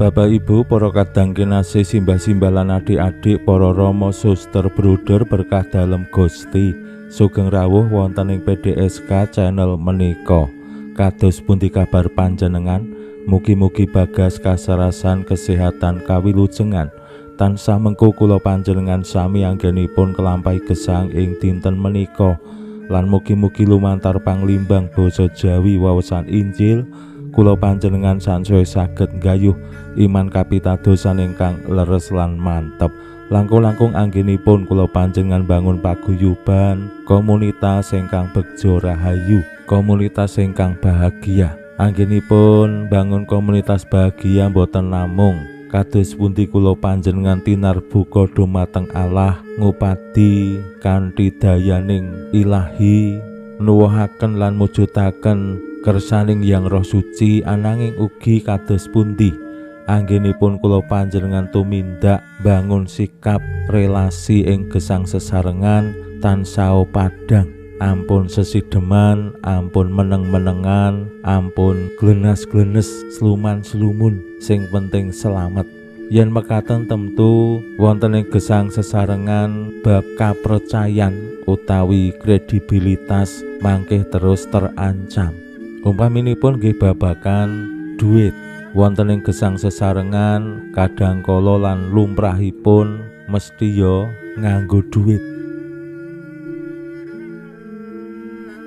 Bapak Ibu, para kadang kinasih, simbah-simbah lan adik-adik, para rama, suster, bruder berkah dalem Gusti, sugeng rawuh wonten ing PDSK channel menika. Kados pundi kabar panjenengan? Mugi-mugi bagas kasarasan kesehatan kawilujengan. Tansah mengko kula panjenengan sami anggenipun kelampahi gesang ing dinten menika. Lan mugi-mugi lumantar panglimbang basa Jawi wawasan Injil kula panjenengan sansaya saged nggayuh iman kapitadosan ingkang leres lan mantep. Langkung-langkung anggenipun kula panjenengan bangun paguyuban komunitas ingkang begja rahayu, komunitas ingkang bahagia. Anggenipun bangun komunitas bahagia boten namung kados pundi kula panjenengan tinarbuka dumateng Allah ngupadi kanthi dayaning ilahi, nuwuhaken lan mujudaken kersaning Yang Roh Suci, ananging ugi kados pundi anggenipun kula panjenengan tumindak bangun sikap relasi ing gesang sesarengan tansah padhang, ampun sesideman, ampun meneng-menengan, ampun glenas-glenes, sluman-slumun, sing penting selamat. Yen mekaten tentu wonten ing gesang sesarengan bab kapercayan utawi kredibilitas mangkih terus terancam. Umpaminipun nggih babakan duit, wonten ing gesang sesarengan kadang kala lan lumrahipun mesti ya nganggo duit.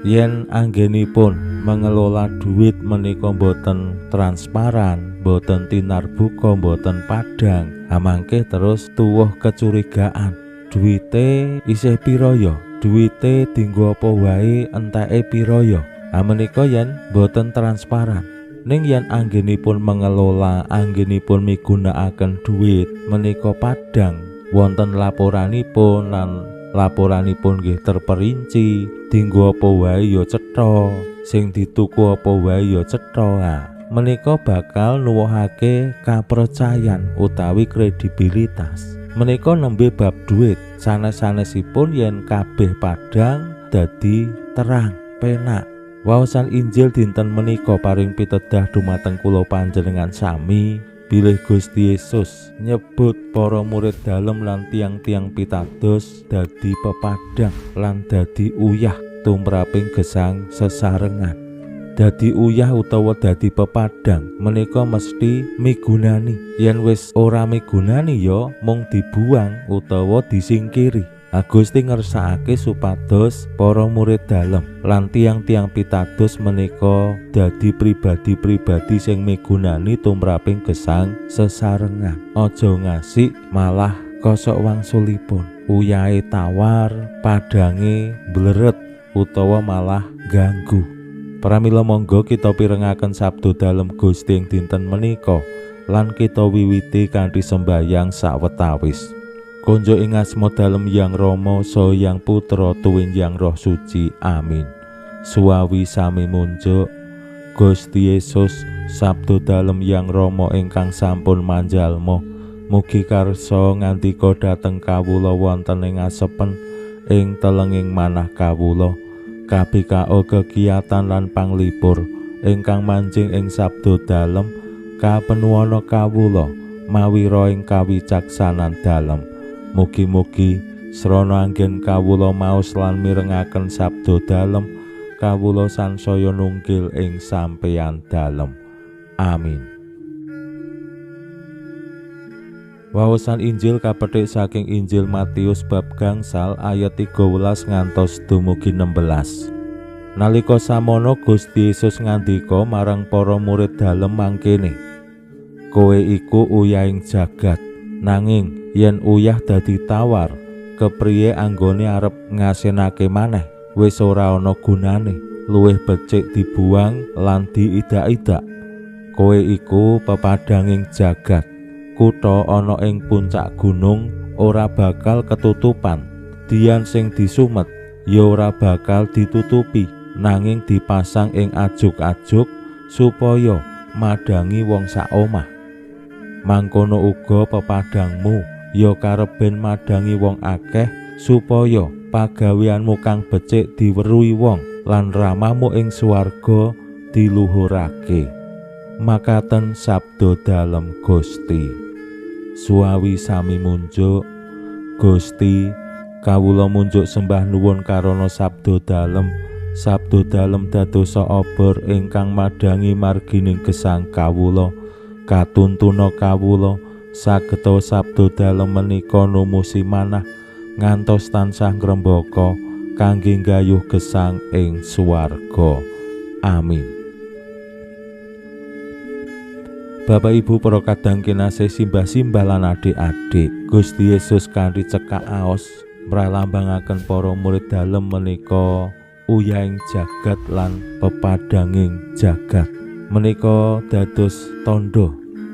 Yen anggenipun mengelola duit menika boten transparan, boten tinarbuka, boten padhang, mangke terus tuwuh kecurigaan. Duite isih pira ya? Duite dienggo apa wae, enteke pira ya? Menika yen boten transparan. Ning yen anggenipun mengelola, anggenipun migunakaken duit menika padhang, wonten laporanipun lan laporanipun nggih terperinci, dienggo apa wae ya cetha, sing dituku apa wae ya cetha. Menika bakal nuwuhake kapercayan utawi kredibilitas. Menika nembe bab duit, sanes-sanesipun yen kabeh padhang dadi terang, penak. Wawasan Injil dinten menika paring pitedah dumateng kula panjenengan sami bilih Gusti Yesus nyebut para murid dalem lan tiang-tiang pitados dadi pepadhang lan dadi uyah tumraping gesang sesarengan. Dadi uyah utawa dadi pepadhang menika mesti migunani. Yen wis ora migunani ya mung dibuang utawa disingkiri. Gusti ngersakake supados para murid dalem lan tiang-tiang pitados menika dadi pribadi-pribadi sing migunani tumraping gesang sesarengan. Aja ngasik malah kosok wangsulipun, uyahe tawar, padhange bleret utawa malah ganggu. Pramila monggo kita pirengaken sabda dalem Gusti ing dinten menika lan kita wiwiti kanthi sembayang sawetawis. Konjo ing asma dalem Yang Rama saha Yang Putra tuwin Yang Roh Suci. Amin. Suwawi sami munjuk Gusti Yesus sabda dalem Yang Rama ingkang sampun manjalma, mugi karsa ngandika dhateng kawula wonten ing asepen ing telenging manah kawula, kabikao kekiyatan lan panglipur ingkang manjing ing sabda dalem kapenuwana kawula mawira ing kawicaksanan dalem. Mugi-mugi srana anggen kawula maos lan mirengaken sabda dalem, kawula sansaya nunggil ing sampeyan dalem. Amin. Wawasan Injil kapethik saking Injil Matius bab 5 ayat 13 ngantos dumugi 16. Nalika samono Gusti Yesus ngandika marang para murid dalem mangkene, "Kowe iku uyahing jagat, nanging yen uyah dadi tawar, kepriye anggone arep ngasinake maneh? Wis ora ana gunane, luwih becik dibuang lan diidak-idak. Kowe iku pepadhanging jagat. Kutha ana ing puncak gunung ora bakal ketutupan. Dian sing disumet ya ora bakal ditutupi, nanging dipasang ing ajuk-ajuk supaya madangi wong sak omah. Mangkono uga pepadangmu ya kareben madangi wong akeh supaya pagaweanmu kang becik diweruhi wong lan ramamu ing swarga diluhurake. Makaten sabda dalem Gusti. Suawi sami munjuk. Gusti, kawula munjuk sembah nuwun karana sabda dalem. Sabda dalem dadosa obor ingkang madangi margining gesang kawula. Katuntuna kawula sageta sabda dalem menika numusi manah ngantos tansah ngrembaka kangge nggayuh gesang ing swarga. Amin. Bapak Ibu para kadang kinasih, simbah-simbah lan adik-adik, Gusti Yesus kanthi cekak aos mralambangaken para murid dalem menika uyahing jagat lan pepadanging jagat. Menika dados tandha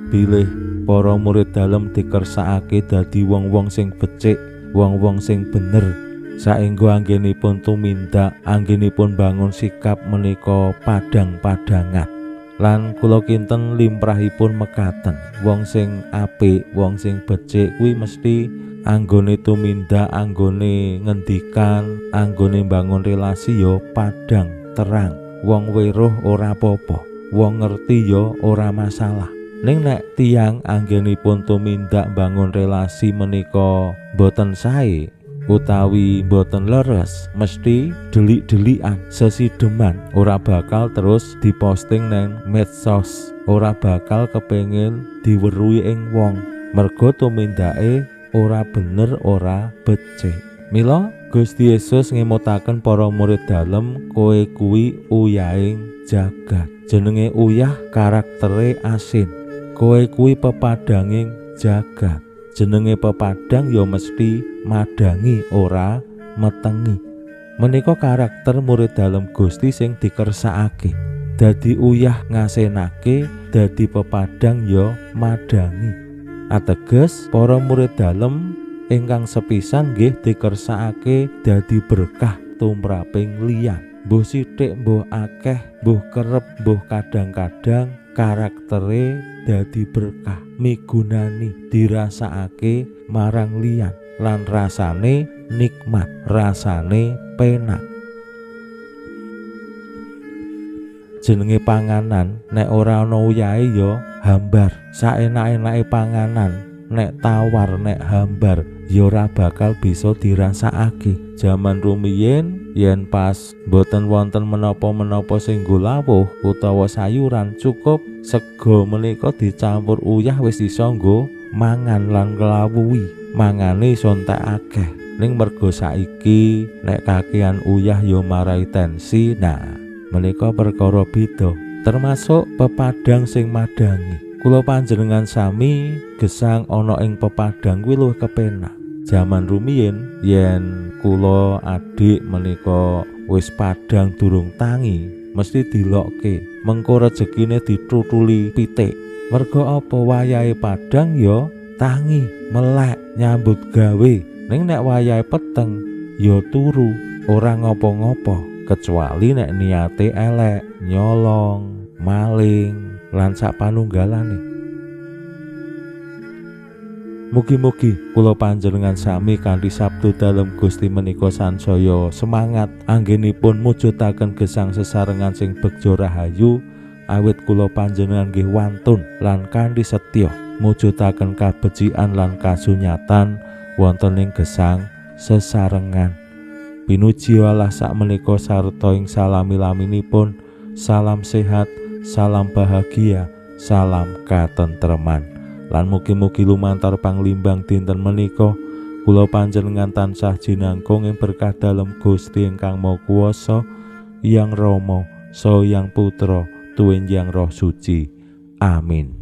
bilih para murid dalem dikersakake dadi wong-wong sing becik, wong-wong sing bener, saengga anggenipun tumindak, anggenipun bangun sikap menika padhang-padhangan. Lan kula kinten limrahipun mekaten, wong sing apik, wong sing becik kuwi mesti anggone tumindak, anggone ngendikan, anggone bangun relasi ya padhang terang. Wong weruh ora apa-apa, wong ngerti ya ora masalah. Ning nek tiyang anggenipun tumindak bangun relasi menika boten sae utawi boten leres, mesti delik-delikan, sesideman, ora bakal terus diposting neng medsos, ora bakal kepengin diweruhi ing wong, mergo tumindake ora bener, ora becik. Mila Gusti Yesus ngemutaken para murid dalem, kowe kuwi uyahing jagat. Jenenge uyah karaktere asin. Kowe kuwi pepadanging jagat. Jenenge pepadang ya mesti madangi, ora metengi. Menika karakter murid dalem Gusti sing dikersakake. Dadi uyah ngasenake, dadi pepadang ya madangi. Ateges para murid dalem ingkang sepisan nggih dikersakake dadi berkah tumraping liyan. Mbuh sithik, mbuh akeh, mbuh kerep, mbuh kadang-kadang, karaktere dadi berkah, migunani, dirasakake marang liyan, lan rasane nikmat, rasane penak. Jenenge panganan nek ora ana uyahe ya hambar. Saenak-enake panganan nek tawar, nek hambar ya ora bakal bisa dirasakake. Jaman rumiyin yen pas mboten wonten menapa-menapa sing nggo lawuh utawa sayuran, cukup sego menika dicampur uyah wis iso nggo mangan lan nglawuhi. Mangane iso entek akeh. Ning mergo saiki nek kakean uyah ya marai tensi. Nah, menika perkara beda, termasuk pepadang sing madangi. Kula panjenengan sami gesang ana ing pepadang kuwi luwih kepenak. Jaman rumiyin yen kula adik menika wis padang durung tangi, mesti dilokke, mengko rejekine ditutuli pitik. Mergo apa? Wayahe padang ya tangi, melek, nyambut gawe. Ning nek wayahe peteng ya turu, ora ngopo-ngopo, kecuali nek niate elek, nyolong, maling, lan sak panunggalane. Mugi-mugi kula panjenengan sami kanthi sabda dalem Gusti menika sansaya semangat anggenipun mujudaken gesang sesarengan sing begja rahayu, awit kula panjenengan nggih wantun lan kanthi setya mujudaken kabecikan lan kasunyatan wonten ing gesang sesarengan. Pinuji Allah sakmenika sarta ing salami-laminipun. Salam sehat, salam bahagia, salam katentreman. Lan mugi-mugi lumantar panglimbang dinten menika kula panjenengan tansah jinangkung ing berkah dalem Gusti ingkang Maha Kuwasa, Hyang Rama, Saha Hyang Putra, tuwin Hyang Roh Suci. Amin.